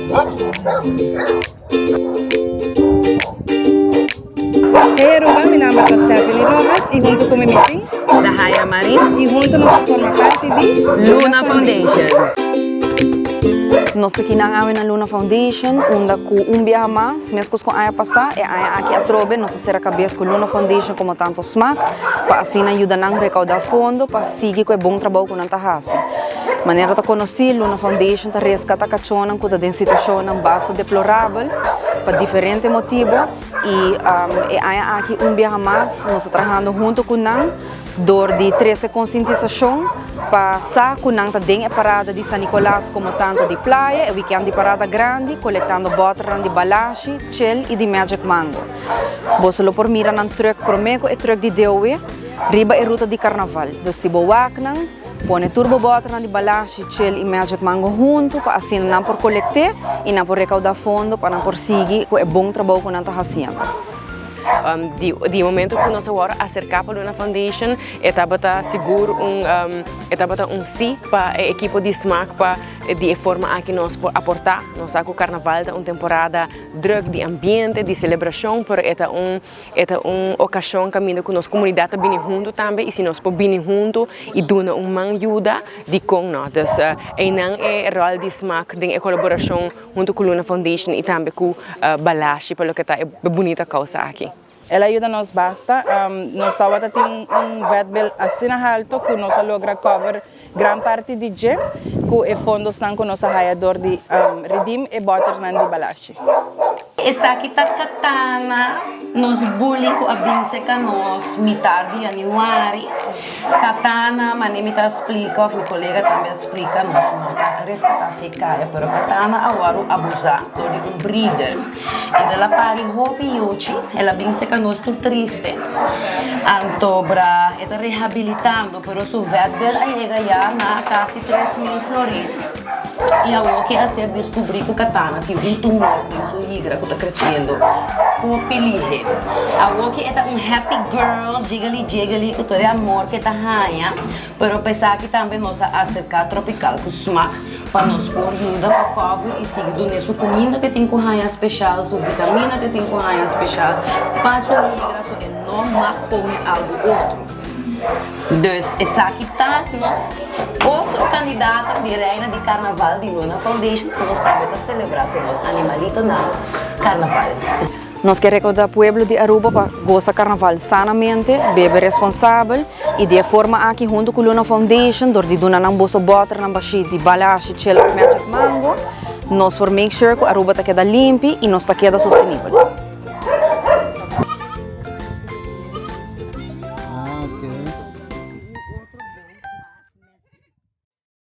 Hey Aruba, mi nomber ta Stephanie Rojas y hunto cu mi mi tin Zahaira Marin y hunto nos ta forma parti di Luna Foundation. Nos ta kinan awe na Luna Foundation unda cu un biaha mas, mescos cu aña pasa, e aña aki atrobe nos ta cera cabes cu Luna Foundation como tanto smaak pa asina yuda nan recauda fondo pa sigui cu e bon trabou cu nan ta haci. Manera ta conoci, Luna Foundation ta rescata cachonan cu ta den situacionnan basta deplorabel pa diferente motibo y e aña aki un biaha mas nos ta trahando hunto cu nan dor di trece concientisacion pa sa cu nan ta den e parada di San Nicolas como tanto di playa, e weekend di parada grandi, colectando boternan di Balashi, Chel y di Magic Mango. Boso lo por mira nan truck prome cu e truck di Dewe riba e ruta di carnaval. Dus si bo wak nan, Pone tur bo bòternan di Balashi, Chel i Magic Mango huntu pa asina nan por kolekt'é i nan por rekaudá fondo pa nan por sigui ku e bon trabou ku nan ta hasiendo. Di di momento ku nos a wòrdu aserká pa Luna Foundation e tabata sigur un e tabata un sí pa e ekipo di smak pa di e forma aki nos por aportá. Nos sa ku karnaval ta un temporada drùk di ambiente, di selebrashon, pero e ta un E ta un okashon kaminda ku nos komunidat ta bini huntu tambe i si nos por bini huntu i duna un man yuda, dikon no? Dus einan e ròl di smak den e kolaborashon huntu ku Luna Foundation i tambe ku Balashi pa loke ta e bunita kousa aki. El a yuda nos basta. Nos tabata tin un vetbill asina halto ku nos a logra cover gran parti di dje ku e fondosnan ku nos a haya dor di redeem e bòternan di Balashi. Esaki ta Katana, nos bully ku a bin seka nos mitar di yanüari. Katana, mane mi ta splika òf mi kolega tambe a splika, nos no ta reskatá fe kaya, pero Katana a wòrdu abusá dor di un breeder. Anto el a pari hopi yuchi, el a bin seka nos tur triste. Anto bra e ta rehabilitando, pero su vetbill a yega ya na kasi 3000 florin. I awor ke a ser deskubrí ku Katana tin un tumor den su higra ku ta kresiendo hopi lihe. Awor ke e ta un happy girl, jiggly jiggly ku tur e amor ke ta haña, pero pa esaki tambe nos a aserká Tropical ku smak pa nos por yuda pa cover i sigui dun'é su kuminda ke tin ku haña speshal, su vitamina ke tin ku haña speshal pa su higra so e no mag kome algu otro. Dus esaki ta nos otro kandidata di reina di karnaval di Luna Foundation, so nos tambe ta selebrá ku nos animalitonan karnaval. Nos ke rekordá pueblo di Aruba pa gosa karnaval sanamente, bebe responsabel i di e forma aki huntu ku Luna Foundation dor di duna nan boso bòternan bashí di Balashi, Chela òf Magic Mango, nos por make sure ku Aruba ta keda limpi i nos ta keda sostenibel.